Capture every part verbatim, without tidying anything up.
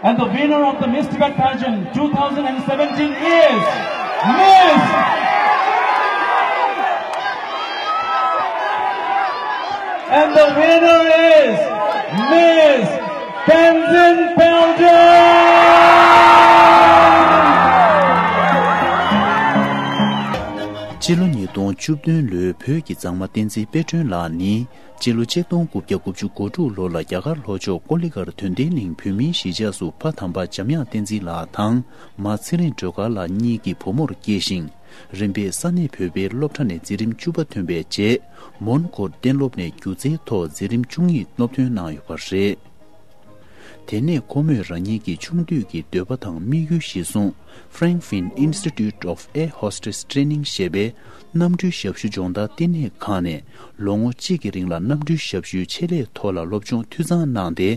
And the winner of the Miss Tibet Pageant two thousand seventeen is Miss. And the winner is Miss Tenzin Palden. སྤྱི་ལོ་ཉིས་སྟོང་བཅུ་བདུན་ལོའི་བོད་ཀྱི་མཛངས་མ་བསྟན་འཛིན་དཔལ་སྒྲོན་ལགས་ནི། སྤྱི་ལོ་ཆིག་སྟོང་དགུ་བརྒྱ་དགུ་བཅུ་གོ་དྲུག་ལོ་ལ་རྒྱ་གར་ལྷོ་ཕྱོགས་ཀོ་ལི་གྷལ་དོན་ལྡན་གླིང་བོད་མིའི་གཞིས་ཆགས་སུ་ཕ་དམ་པ་འཇམ་དབྱངས་བསྟན་འཛིན་ལགས་དང་མ་ཚེ་རིང་སྒྲོལ་དཀར་ལགས་གཉིས་ཀྱི་བུ་མོར་སྐྱེས་ཤིང་། རིམ་པས་ས་གནས་བོད་པའི་སློབ་གྲྭ་ནས་འཛིན་རིམ་བཅུ་པ་ཐོན་པའི་རྗེས། མོན་གྷོ་གཏན་སློབ་ནས་སྒྱུ་རྩལ་ཐོག་འཛིན་རིམ་བཅུ་གཉིས་སློབ་ཐོན་གནང་ཡོད་པ་རེད། དེ་ནས་ཁོ་མོས་རང་ཉིད་ཀྱི་ཆུང་དུས་ཀྱི་འདོད་པ་དང་དམིགས་ཡུལ་གཞིར་བཟུང་། Frank Finn Institute of Air Hostess Training ཞེས་པའི་གནམ་གྲུའི་ཞབས་ཞུ་སྦྱོང་བརྡར་ལྟེ་གནས་ཁང་ནས་ལོ་ངོ་གཅིག་གི་རིང་ལ་གནམ་གྲུའི་ཞབས་ཞུའི་ཆེད་ལས་ཐོག་ལ་སློབ་སྦྱོང་འཐུས་ཚང་གནང་སྟེ།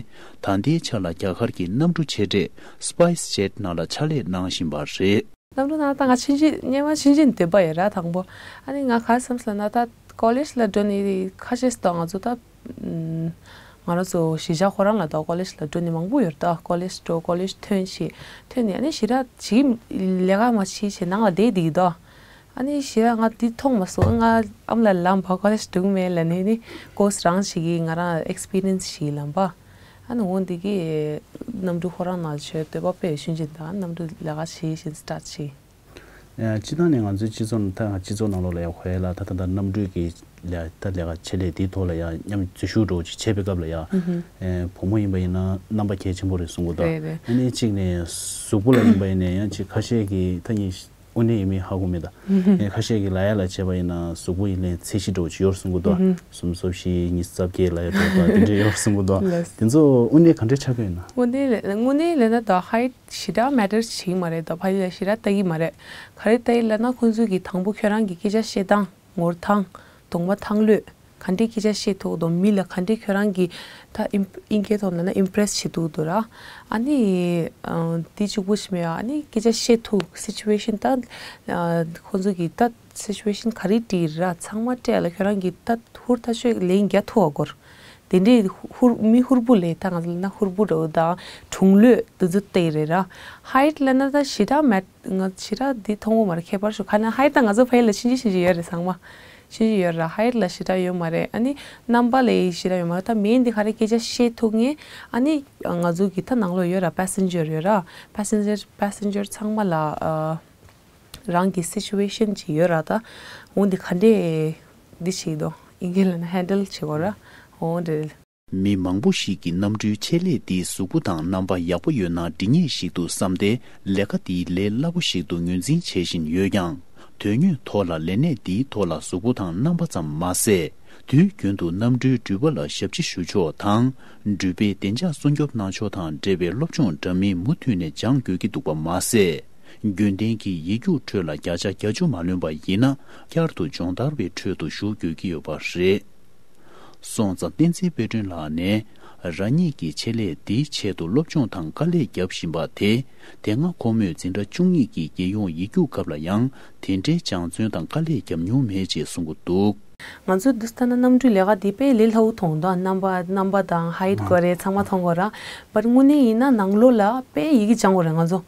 ད་ལྟའི་ཆར་ལ་རྒྱ་གར་གྱི་གནམ་གྲུ་ཆེ་གྲས་SpiceJet ནང་ལ་ཕྱག་ལས་གནང་བཞིན་པ་རེད། གནམ་གྲུ་ནང་ད་ང་ཆུང་ཆུང་སྔོན་མ་ཆུང་ཆུང་འདོད་པ་ཡོད་ར་དང་པོ། ཨ་ནི་ང་ག་བསམ་སོང་ན་ད་ཀོ་ལེཇ་ལ་འགྲོ་ནི་ཁ་ཤས་སུ་ད་ང་ཚོ་ད་ང་རང་ཚོ་གཞིས་ཆགས་ཁོ་རང་ལ་ད་ཀོ་ལེཇ་ལ་འགྲོ་ནི་མང་པོ་ཡོད་རེད། ད་ཀོ་ལེཇ་འགྲོ་ཀོ་ལེཇ་ཐོན་ཞེས་ཐོན་ནས་ཨ་ནི་ཞེ་དྲག་ཅིག་ལས་ཀ་མ་བྱེད་ཞེས་ནང་ལ་བསྡད་བསྡད་ཀྱི་འདུག་ཨ་ནི་ཞེ་དྲག་ང་འདི་མཐོང་མ་སོང་། ང་ཨ་མ་ལ་ལབ་པ་ཀོ་ལེཇ་འགྲོ་གི་མེད་ལབ་ནས་ནི་ཀོ་སི་རང་ཞིག་གིས་ང་རང་ཨེག་སི་པི་རི་ཡན་སི་ཞིག་ལབ་པ། ཨ་ནི་འོ་འདི་གི་གནམ་གྲུ་ཁོ་རང་ནང་ཆོས་འདོད་པ་དཔེ་ཤུན་ཅིག་དང་གནམ་གྲུ་ལས་ཀ་བྱེད་བཞིན་སི་ཊར་ཊི་བྱེད། ཡང་སྤྱི་བཏང་ནས་ང་ཚོའི་སྤྱི་ཚོགས་ནང་ད་སྤྱི་ཚོགས་ནང་ལོགས་ལ་ཡང་ཧོ་ཡ་ལ་ད་ད་ད་གནམ་གྲུ་གི་ལས་ད་ལས་ཀ་ཆེད་ལས་དེའི་ཐོག་ལ་ཡང་མཉམ་འཛུལ་ཞུགས་འགྲོ་ཅིག་བྱེད་པའི་སྐབས་ལ་ཡང་ཨེ་བུ་མོ་ཡིན་པ་ཡིན་ན་རྣམ་པ་གལ་ཆེན་པོ་རེད་གསུང་གི་འདུག་རེད་རེད། ཨ་ནི་གཅིག་ནས་གཟུགས་པོ་ལ་ཡིན་པ་ཡིན་ནའི་ཡང་ཅིག་ཁ་ཤས་ཀྱིས་ད་ཡིན། དངོས་གནས་ཡིན་མིན་ཧ་གོ་མེད་ད། ཨེ་ཁ་ཤས་ཀྱིས་ལ་ཡ་ལ་བྱས་པ་ཡིན་ན་གཟུགས་པོ་ཡིན་ནའི་ཚད་གཞི་འདྲ་བོ་ཅིག་ཡོད་གསུང་གི་འདུག་སུམ་ཅུ་སོ་བཞི་ཉི་ཤུ་རྩ་བརྒྱད་ལ་ཡ་འདྲ་བོ་དེ་འདྲས་ཡོད་གསུང་གི་འདུག་ལགས། དེ་ཚོ་དངོས་གནས་ག་འདྲས་ཆགས་ཀྱི་ཡོད་ན། དངོས་གནས་ལ་དངོས་གནས་ལ་ན་ད་ཧའིཊ་ཞེ་དྲག་མེ་ཊར་བྱེད་ཀྱི་མ་རེད། ད་ཕ་ཡུལ་ལ་ཞེ་དྲག་ལྟ་གི་མ་རེད། ག་རེ་ལྟ་ཡི་ལབ་ན་ཁོང་ཚོ་གི་དང་པོ་ཁྱོད་རང་གི་སྐད་ཆ་བཤད་སྟངས། ངོ་ཐང་། གདོང་པ་ཐང་ལྷོད། ག་འདྲས་སྐད་ཆ་བཤད་ཐུབ་འདུག་མི་ལ་ག་འདྲས་ཁྱོད་རང་གིས་ད་ཨིམ་ཨིན་སྐད་ཐོག་ལབ་ན་ཨིམ་པི་རེ་སི་བྱེད་ཐུབ་འདུག་ར། ཨ་ནི་ཨ་དེ་གཅིག་པུ་ཞིག་མེད་ཨ་ནི་སྐད་ཆ་བཤད་ཐུབ་སི་ཅུ་ཨེ་ཤན་ད་ཨ་ཁོང་ཚོ་གིས་ད་སི་ཅུ་ཨེ་ཤན་ག་རེ་འདྲ་ར་ཚང་མ་སྤྲད་ལ་ཁྱོད་རང་གིས་ད་ཧུར་ཐག་ཆོད་ལན་རྒྱག་ཐུབ་པ་དགོས། དེ་འདྲས་ཧུར་མི་ཧུར་པོ་ལས་ད་ང་ཚོ་ལབ་ན་ཧུར་པོ་འདྲ་བོ་དང་གྲུང་ལོས་དེ་ཚོ་བལྟས་རེད་ར། ཧའིཊ་ལབ་ན་ད་ཞེ་དྲག་མེད། ང་ཞེ་དྲག་འདི་མཐོང་གི་མ་རེད། ཁྱད་པར་ཞུ་ག་ན་ཧའིཊ་དང་ང་ཚོ་ཕ་ཡུལ་ལ་ཕྱིན་ཅི་ཕྱིན་ཅི་ཡོད་རེད། ཚང་མ་ཕྱིན་ཅི་ཡོད་ར། ཧའིཊ་ལ་ཞེ་དྲག་ཡོད་མ་རེད། ཨ་ནི་རྣམ་པ་ལ་ཞེ་དྲག་ཡོད་མ་རེད། ད་མེན་འདི་ག་རེ་སྐད་ཆ་བཤད་ཐུབ་ངེས། ཨ་ནི་ང་ཚོ་གི་ད་ནང་ལོགས་ཡོད་ར་པེ་སེན་ཇར་ཡོད་ར། པེ་སེན་ཇར་པེ་སེན་ཇར་ཚང་མ་ལ་ཨ་རང་གི་སི་ཅུ་ཨེ་ཤན་ཅིག་ཡོད་ར། ད་འོ་འདི་ག་འདྲས་འདི་བྱེད་དོ་ཨིན་སྐད་ལབ་ན་ཧེན་ཌལ་བྱེད་དགོས་ར། འོ་འདྲས། མི་མང་པོ་ཞིག་གིས་གནམ་གྲུའི་ཆེད་ལས་འདིའི་གཟུགས་པོ་དང་རྣམ་པ་ཡག་པོ་ཡོད་ན་འགྲིག་ངེས་ཤིག་ཏུ་བསམ་སྟེ་ལས་ཀ་འདི་ལས་སླ་པོ་ཞིག་ཏུ་ངོས་འཛིན་བྱེད་བཞིན་ཡོད་ཀྱང་། དོན་དངོས་ཐོག་ལ་ལས་གནས་འདིའི་ཐོག་ལ་གཟུགས་པོ་དང་རྣམ་པ་ཙམ་མ་ཟད། དུས་རྒྱུན་དུ་གནམ་གྲུའི་འགྲུལ་པ་ལ་ཞབས་ཕྱི་ཞུ་ཕྱོགས་དང་། འགྲུལ་པའི་བདེ་འཇགས་སྲུང་སྐྱོབ་གནང་ཕྱོགས་དང་འབྲེལ་བའི་སློབ་སྦྱོང་འདྲ་མིན་མུ་མཐུད་ནས་སྦྱང་དགོས་ཀྱི་འདུག་པ་མ་ཟད། རྒྱུན་ལྡན་གྱི་ཡིག་རྒྱུགས་ཁྲོད་ལ་བརྒྱ་ཆ་བརྒྱད་ཅུ་མ་ལོན་པ་ཡིན་ན་བསྐྱར་དུ་སྦྱོང་བརྡར་བའི་ཁྲོད་དུ་ཞུགས་དགོས་ཀྱི་ཡོད་པ་རེད། སོང་ཙང་བསྟན་འཛིན་དཔལ་སྒྲོན་ལགས་ནས་རང་ཉིད་ཀྱི་ཆེད་ལས་འདིའི་ཆེད་དུ་སློབ་སྦྱོང་དང་དཀའ་ལས་བརྒྱབ་བཞིན་པ་དེ། དེ་སྔ་ཁོ་མོས་འཛིན་གྲྭ་བཅུ་གཉིས་ཀྱི་རྒྱལ་ཡོངས་ཡིག་རྒྱུགས་སྐབས་ལ་ཡང་དེ་འདྲའི་སྦྱང་བརྩོན་དང་དཀའ་ལས་བརྒྱབ་མྱོང་མེད་ཅེས་གསུང་གི་འདུག་ང་ཚོས་འདི་ལྟ་ན་གནམ་གྲུའི་ལས་ཀ་འདི་དཔེ་ལས་སླ་བོ་མཐོང་འདུག་རྣམ་པ་རྣམ་པ་དང་ཧའིཊ་དགོས་རེད། ཚང་མ་མཐོང་དགོས་ར། བར་དངོས་གནས་ཡིན་ན་ནང་ལོགས་ལ་དཔེ་ཡི་གེ་སྦྱང་དགོས་རེད་ང་ཚོ།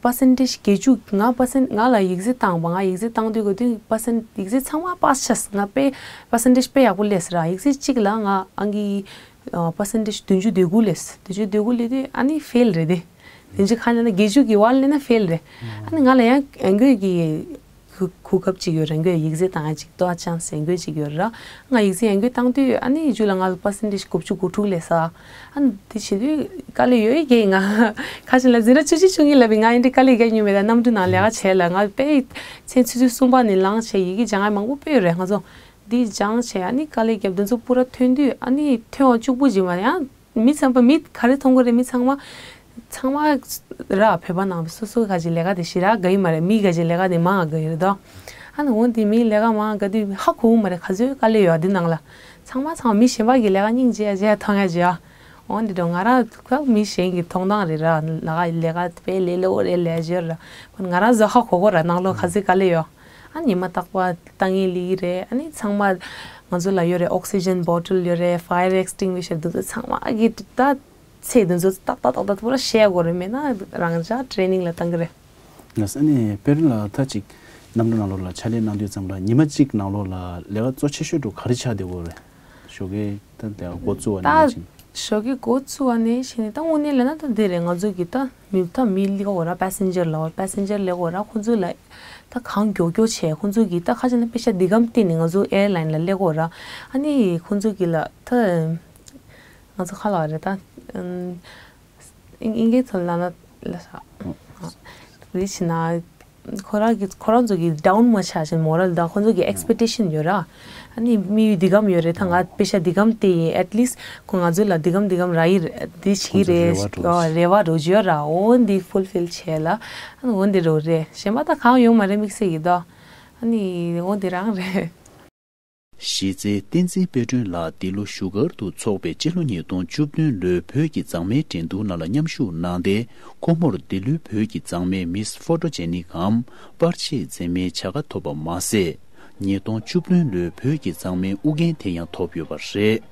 པར་སེན་ཊེཇ་བརྒྱད་ཅུ་ང་པར་སེན་ང་ལ་ཡིག་ཚད་བཏང་བ། ང་ཡིག་ཚད་བཏང་དུས་གོ་དུས་པར་སེན་ཡིག་ཚད་ཚང་མ་པཱས་བྱས། ང་དཔེ་པར་སེན་ཊེཇ་དཔེ་ཡག་པོ་སླེབས་ར། ཡིག་ཚད་གཅིག་ལ་ང་ཨང་ཀི་པར་སེན་ཊེཇ་བདུན་ཅུ་དོན་དགུ་སླེབས། བདུན་ཅུ་དོན་དགུ་སླེབས་དུས་ཨ་ནི་ཕེལ་རེད་དེ། བདུན་ཅུ་ཁ་ན་ན་བརྒྱད་ཅུ་གི་བར་སླེབས་ན་ཕེལ་རེད། ཨ་ནི་ང་ལ་ཡང་ཡང་སྒོས་ཀྱི་གོ་གོ་སྐབས་ཅིག་ཡོད་རེད། ཡང་སྒོས་ཡིག་ཚད་བཏང་ཡ་ཅིག་ཏོ་ཨ་ཅང་ཡང་སྒོས་ཅིག་ཡོད་ར། ང་ཡིག་ཚད་ཡང་སྒོས་བཏང་དུས་ཨ་ནི་མཇུག་ལ་ང་ལ་པར་སེན་ཊེཇ་དགུ་བཅུ་གོ་དྲུག་སླེབས་ས། ཨ་ནི་དེ་བྱེད་དུས་དཀའ་ལས་ཡོད་ཡི་གེ་ང་། ཁ་ཤས་ལ་འཛིན་གྲྭ་ཆུང་ཆུང་ཆུང་ངི་ལབ་པའི་ང་ཡིན་དེ་དཀའ་ལས་རྒྱག་མྱོང་མེད། ད་གནམ་གྲུ་ནང་ལས་ཀ་བྱས་ལ་ང་དཔེ་ཚེ་ཆུ་ཚོད་གསུམ་པ་ནས་ལངས་བྱས་ཡི་གེ་སྦྱང་ཡ་མང་པོ་དཔེ་ཡོད་རེད། ང་ཚོ་འདི་སྦྱང་བྱས་ཨ་ནི་དཀའ་ལས་རྒྱབ་འདི་ཚོ་པུ་ར་ཐོན་དུས་ཨ་ནི་ཐོན་བ་གཅིག་པུ་ཅིག་མ་ཡང་། མི་ཚང་མ་མི་ག་རེ་མཐོང་གི་རེད། མི་ཚང་མ་ཚང་མ་ར་བོད་པ་ནང་སོ་སོ་ག་ཅིག་ལས་ཀ་དེ་ཞེ་དྲག་དགའ་ཡི་མ་རེད། མི་ག་ཅིག་ལས་ཀ་དེ་མང་དགའ་ཡི་རེད་དོ། ཨ་ནི་འོ་དེ་མི་ལས་ཀ་མང་དགའ་དུས་ཧ་གོ་གི་མ་རེད། ག་ཚོད་དཀའ་ལས་ཡོད་འདི་ནང་ལ། ཚང་མ་ཚང་མ་མི་གཞན་པ་གི་ལས་ཀ་སྙིང་རྗེ་ཡ་རྗེ་ཡ་མཐོང་ཡ་རྗེ་ཡ། འོ་འདི་འདྲ་ང་རང་ཁ་མི་གཞན་གི་མཐོང་སྟངས་རེད་ར། ལས་ཀ་ལས་ཀ་དཔེ་ལས་སླ་བོ་རེད་ལས་ཞོར་ར། ཁོ་ང་རང་ཚོ་ཧ་གོ་གོ་ར་ནང་ལོགས་ག་ཚོད་དཀའ་ལས་ཡོད། ཨ་ཉི་མ་རྟག་པར་ལྟ་ངན་ལི་རེད། ཨ་ནི་ཚང་མ་ང་ཚོ་ལ་ཡོད་རེད། ཨོག་སི་ཇན་བོ་ཊལ་ཡོད་རེད། ཕ་ཡར་ཨེགས་ཊིང་ཝི་ཤར་འདི་ཚོ་ཚང་མ་གི་ད་ ཚེ་འདི་ཚོ་ཏག་ཏག་ཏག་ཏག་པུ་ར་ཤེས་དགོས་རེད། མེད་ན་རང་ཅག་ཊེ་རེ་ནིང་ལ་བཏང་གི་རེད། ལགས་སོ། ཨ་ནི་པེ་རི་ལ་ད་ཅིག་གནམ་གྲུ་ནང་ལོགས་ལ་ཕྱག་ལས་གནང་དུས་ཙམ་ལ་ཉི་མ་གཅིག་ནང་ལོགས་ལ་ལས་ཀ་གཙོ་ཆེ་ཤོས་འགྲོ་ག་རེ་ཆགས་བསྡད་ཡོད་རེད། ཞོགས་ཀས་ད་ལས་ཀ་འགོ་བཙུགས་པ་ནས་ད་ཕྱིན། ཞོགས་ཀས་འགོ་བཙུགས་པ་ནས་ཕྱིན་ནས་ད་དངོས་གནས་ལབ་ན་ད་འདི་རེད། ང་ཚོ་གི་ད་མི་ད་མི་ལས་ཀ་འོ་ར་པེ་སེན་ཇར་ལ་པེ་སེན་ཇར་ལས་ཀ་འོ་ར་ཁོང་ཚོ་ལ་ད་གང་མགྱོགས་མགྱོགས་བྱས། ཁོང་ཚོ་གི་ད་ཁ་ཅིག་ན་པེ་ཤ་འདི་གམ་བལྟས་ནས་ང་ཚོ་ཨེར་ལའིན་ལ་སླེབས་ཀྱི་ཡོད་ར། ཨ་ནི་ཁོང་ཚོ་གི་ལ་ད་ང་ཚོ་ཁ་ལ་རེད་ད། ཨིན་སྐད་ཐོག་ལ་ན་ལ་ས་རེད་ཕྱིན་ན། ཁོ་རང་གི་ཁོ་རང་ཚོ་གི་ཌའུན་མ་ཆགས་ཤིང་མོ་རལ་དང་ཁོང་ཚོ་གི་ཨེག་སི་པེག་ཊེ་ཤན་ཡོད་ར། ཨ་ནི་མི་འདི་གམ་ཡོད་རེད། ད་ང་པེ་ཤ་འདི་གམ་བལྟས་ཡིན། ཨེཊ་ལིསཊ་ཁོ་ང་ཚོ་ལ་འདི་གམ་འདི་གམ་རག་ཡིན་འདི་བྱེད་ཀྱི་རེད། ཁོང་ཚོ་རེ་བ་འདྲ་བོ་ཅིག་ཡོད་ར། འོ་འདི་ཕུལ་ཕིལ་བྱས་ལ། ཨ་ནི་འོ་འདི་རོ་རེད། གཞན་པ་ད་གང་ཡོང་མ་རེད། དམིགས་བསལ་གྱི་ད་ཨ་ནི་འོ་འདི་རང་རེད། གཞི་རྩའི་བསྟན་འཛིན་དཔལ་སྒྲོན་ལགས་འདི་ལོ་བཞུགས་སྒར་དུ་འཚོགས་པའི་སྤྱི་ལོ་ཉིས་སྟོང་བཅུ་བདུན་ལོའི་བོད་ཀྱི་མཛངས་མའི་འགྲན་བསྡུར་ནང་ལ་མཉམ་ཞུགས་གནང་སྟེ། ཁོ་མོར་འདི་ལོའི་བོད་ཀྱི་མཛངས་མའི་མིས་ཕོ་ཊོ་ཇེ་ནིག་གམ་པར་ཆས་འཛེམ་མའི་བྱ་དགའ་ཐོབ་པ་མ་ཟད། ཉིས་སྟོང་བཅུ་བདུན་ལོའི་བོད་ཀྱི་མཛངས་མའི་དབུ་རྒྱན་དེ་ཡང་ཐོབ་ཡོད་པ་རེད།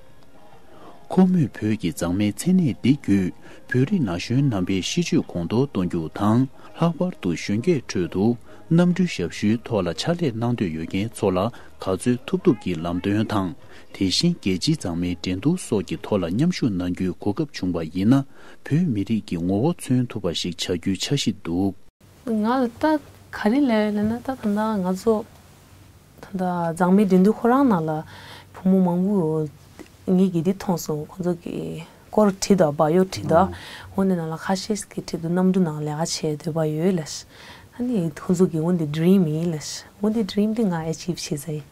ཁོ་མོས་བོད་ཀྱི་མཛངས་མའི་མཚན་གནས་འདི་བརྒྱུད་བོད་རིགས་ན་གཞོན་རྣམ་པའི་གཤིས་སྤྱོད་གོང་མཐོར་གཏོང་རྒྱུ་དང་། ལྷག་པར་དུ་གཞོན་སྐྱེས་ཁྲོད་དུ་གནམ་གྲུའི་ཞབས་ཞུའི་ཐོག་ལ་ཕྱག་ལས་གནང་འདོད་ཡོད་མཁན་ཚོ་ལ་ག་ཚོད་ཐུབ་ཐུབ་ཀྱི་ལམ་སྟོན་དང་། དེ་བཞིན་རྒྱལ་སྤྱིའི་མཛངས་མའི་འགྲན་བསྡུར་སོགས་ཀྱི་ཐོག་ལ་མཉམ་ཞུགས་གནང་རྒྱུའི་གོ་སྐབས་བྱུང་བ་ཡིན་ན། བོད་མི་རིགས་ཀྱི་ངོ་བོ་མཚོན་ཐུབ་པ་ཞིག་བྱ་རྒྱུའི་འཆར་གཞི་འདུག། ང་ལ་ད་ག་རེ་ལབ་ཡོད་ལབ་ན། ད་ད་ལྟ་ང་ཚོ་ད་ལྟ་མཛངས་མའི་འགྲན་བསྡུར་ཁོ་རང་ནང་ལ་བུ་མོ་མང་པོ་ངས་ཀྱིས་འདི་མཐོང་སོང་། ཁོང་ཚོ་གིས་སྐོར་བྲིས་དང་བ་ཡོ་བྲིས་དང་། འོ་འདི་ནང་ལ་ཁ་ཤས་ཀྱིས་བྲིས་འདུག། གནམ་གྲུ་ནང་ལས་ཀ་བྱེད་འདོད་པ་ཡོད་ལབ། ཨ་ནི་ཁོང་ཚོ་གི་འོ་འདི་ཌི་རིམ་ཡིན་ལབ། འོ་འདི་ཌི་རིམ་འདི་ང་ཨེ་ཅིབ་བྱེད་ས་ཡིན།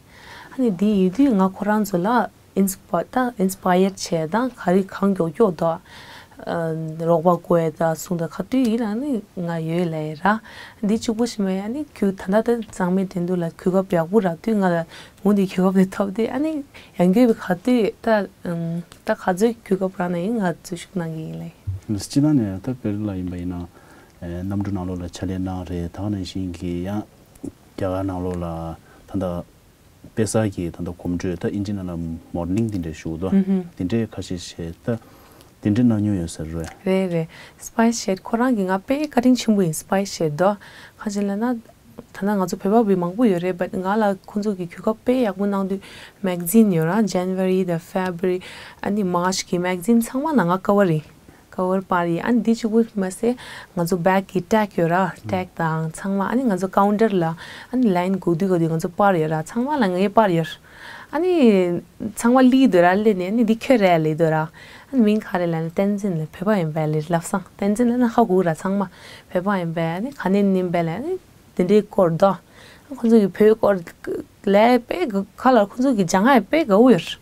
ཨ་ནི་འདི་ཡོད་དུས་ང་ཁོ་རང་ཚོ་ལ་ཨིན་སི་པ་ད་ཨིན་སི་པ་ཡར་བྱས་དང་། ག་རེ་གང་མགྱོགས་མགྱོགས་དང་། ཨ་རོགས་པ་དགོས་ཡ་ད་གསུངས་དང་། ག་དུས་ཡིན་ན་ནི་ང་ཡོད་ལབ་ཡ་ར། འདི་གཅིག་པོ་ཞིག་མ་ཡིན། ཨ་ནི་ཁྱོད་ད་ལྟ་ད་མཛངས་མའི་འགྲན་བསྡུར་ལ་གོ་སྐབས་ཡག་པོ་རག་དུས་ང་ལ་འོ་འདི་གོ་སྐབས་དེ་ཐོབ་སྟེ། ཨ་ནི་ཡང་སྐྱོད་པའི་ག་དུས་ད་ཨམ་ད་ག་ཚོད་གོ་སྐབས་རག་ན་ཡིན། ང་འཛུལ་ཞུགས་གནང་གི་ཡིན་ལབ། སྤྱི་བཏང་ནས་ད་པེ་རི་ལ་ཡིན་པ་ཡིན་ན། ཨེ་གནམ་གྲུ་ནང་ལོགས་ལ་ཕྱག་ལས་གནང་རེད། ད་ག་ནང་བཞིན་གྱི་ཡང་རྒྱ་གར་ནང་ལོགས་ལ་ད་ལྟ་དཔེ་གསར་གྱི་ད་ལྟ་གོམ་བགྲོད། ད་ཨིན་ཇི་ནང་ལ་མོ་ཌེ་ལིང་དེ་འདྲ་ཞུ་གི་འདུག། ཨུ་ཧུ། དེ་འདྲའི་ཁ་ཤས་བྱས། ད་དེ་འདྲ་གནང་མྱོང་ཡོད་ས་རེད། རེད་རེད། སི་པའི་སི་ཇེཊ་ཁོ་རང་གིས་ང་དཔེ་བཀའ་དྲིན་ཆེན་པོ་ཡིན། སི་པའི་སི་ཇེཊ་དོ། ག་རེ་ལབ་ན་ད་ལྟ་ང་ཚོ་བོད་པ་བི་མང་པོ་ཡོད་རེད། བཊ་ང་ལ་ཁོང་ཚོ་གིས་གོ་སྐབས་དཔེ་ཡག་པོ་གནང་དུས། མེ་ག་ཛིན་ཡོད་ར། ཇན་ཝ་རི་དང་ཕེབ་རུ་རི། ཨ་ནི་མཱར་ཆི་གི་མེ་ག་ཛིན་ཚང་མ་ལ་ང་ཀ་བར་ཡིན། ཀ་བར་པར་ཡིན། ཨ་ནི་འདི་གཅིག་པུ་མ་ཟད་ང་ཚོ་བེག་གི་ཊེག་ཡོད་ར། ཊེག་དང་ཚང་མ། ཨ་ནི་ང་ཚོ་ཀའུན་ཊར་ལ་ཨ་ནི་ལའིན་སྒུག་དུས་སྒུག་དུས་ང་ཚོ་པར་ཡོད་ར། ཚང་མ་ལ་ངའི་པར་ཡོད། ཨ་ནི་ཚང་མ་སླེབས་འདུག་ར། སླེབས་ནས་ཨ་ནི་འདི་ཁྱོད་རེད་ལབ་འདུག་ར། ཨ་ནི་མིང་ག་རེ་ལབ་ན་བསྟན་འཛིན་ལབ། བོད་པ་ཡིན་པས་ལབ་སོང་། བསྟན་འཛིན་ལབ་ན་ཧ་གོ་ར། ཚང་མ་བོད་པ་ཡིན་པས། ཨ་ནི་ག་ནས་ཡིན་པས་ལབ། ཨ་ནི་དེ་འདྲའི་སྐོར་དང་། ཁོང་ཚོ་གི་བོད་སྐོར་ལས་དཔེ་ག་ལ་ཁོང་ཚོ་གི་སྦྱང་ཡ་དཔེ་དགའ་པོ་ཡོད།